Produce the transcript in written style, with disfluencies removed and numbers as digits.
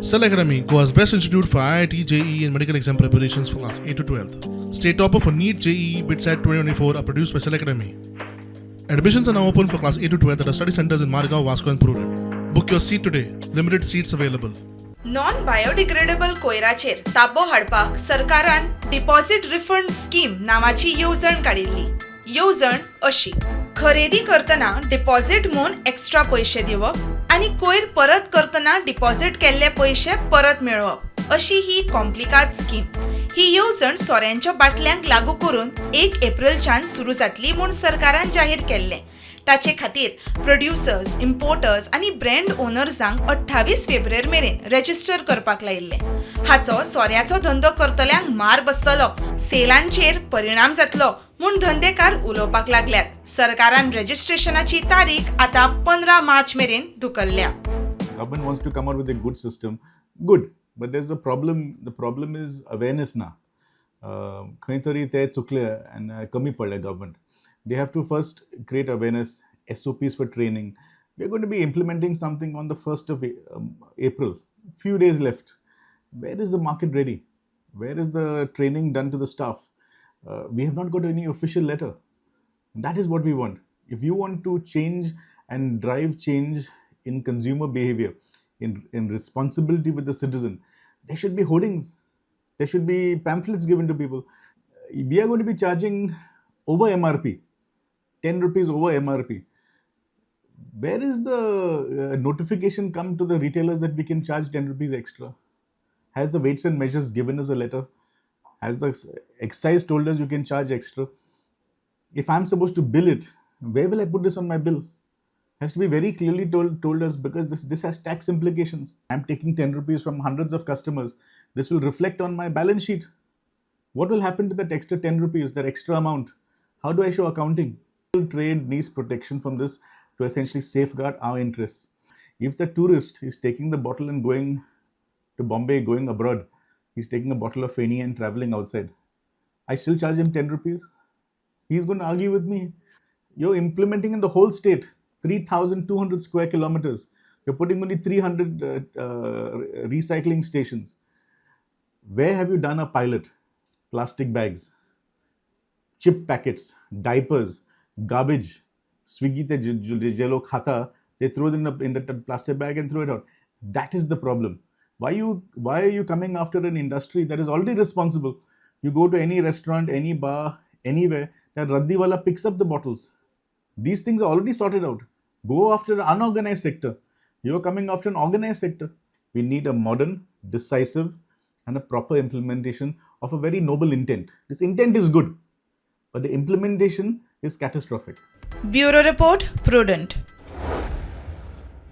Cell Academy, Goa's best institute for IIT, JEE, and medical exam preparations for class 8 to 12. State topper for NEET, JEE, BITSAT 2024 are produced by Cell Academy. Admissions are now open for class 8 to 12 at our study centers in Margao, Vasco, and Prudent. Book your seat today. Limited seats available. Non biodegradable कोयराचेर ताबो हाडपाक सरकारान deposit refund scheme नांवाची येवजण काडिल्ली. येवजण अशी, खरेदी करतना डिपॉझिट म्हूण एक्स्ट्रा पयशे दिवप आनी कोयर परत करतना डिपॉझिट केल्ले पयशे परत मेळोवप, अशी ही कॉम्प्लिकाद स्कीम. ही येवजण सोऱ्यांच्या बाटल्यांक लागू करून 1 एप्रिलच्यान सुरू जातली म्हूण सरकारान जाहीर केल्लें. ताचे खातीर प्रोड्युसर्स, इम्पोर्टर्स आनी ब्रँड ओनर्सांक 28 फेब्रुवारी मेरेन रेजिस्टर करपाक लायिल्लें. हाचो सोऱ्याचो धंदो करतल्यांक मार बसतलो, सेलांचेर परिणाम जातलो म्हूण धंदेकार उलोवपाक लागल्यात. सरकारान रेजिस्ट्रेशनाची तारीख आतां 15 मार्च मेरेन धुकल्ल्या. Government wants to come out with a good system, good, but there's a problem. The problem is awareness ना. खंय तरी ते चुकले and कमी पडले government. They have to first create awareness, SOPs for training. We're going to be implementing something on the 1st of April, few days left. Where is the market ready? Where is the training done to the staff? We have not got any official letter. That is what we want. If you want to change and drive change in consumer behavior, in responsibility with the citizen, there should be hoardings. There should be pamphlets given to people. We are going to be charging over MRP, 10 rupees over MRP. Where is the notification come to the retailers that we can charge 10 rupees extra? Has the Weights and Measures given us a letter? Has the excise told us you can charge extra? If I'm supposed to bill it, where will I put this on my bill? Has to be very clearly told us because this has tax implications. I'm taking 10 rupees from hundreds of customers. This will reflect on my balance sheet. What will happen to that extra 10 rupees, that extra amount? How do I show accounting? Trade needs protection from this to essentially safeguard our interests. If the tourist is taking the bottle and going to Bombay, going abroad, he's taking a bottle of Feni and traveling outside, I still charge him 10 rupees. He's going to argue with me. You're implementing in the whole state, 3,200 square kilometers. You're putting only 300 recycling stations. Where have you done a pilot? Plastic bags, chip packets, diapers, garbage. Swiggy ते जे लोक खाता, they throw it in the plastic bag and throw it out. That is the problem. Why are you coming after an industry that is already responsible? You go to any restaurant, any bar, anywhere, that raddiwala picks up the bottles. These things are already sorted out. Go after the unorganized sector. You're coming after an organized sector. We need a modern, decisive, and a proper implementation of a very noble intent. This intent is good, but the implementation is catastrophic. Bureau Report, Prudent.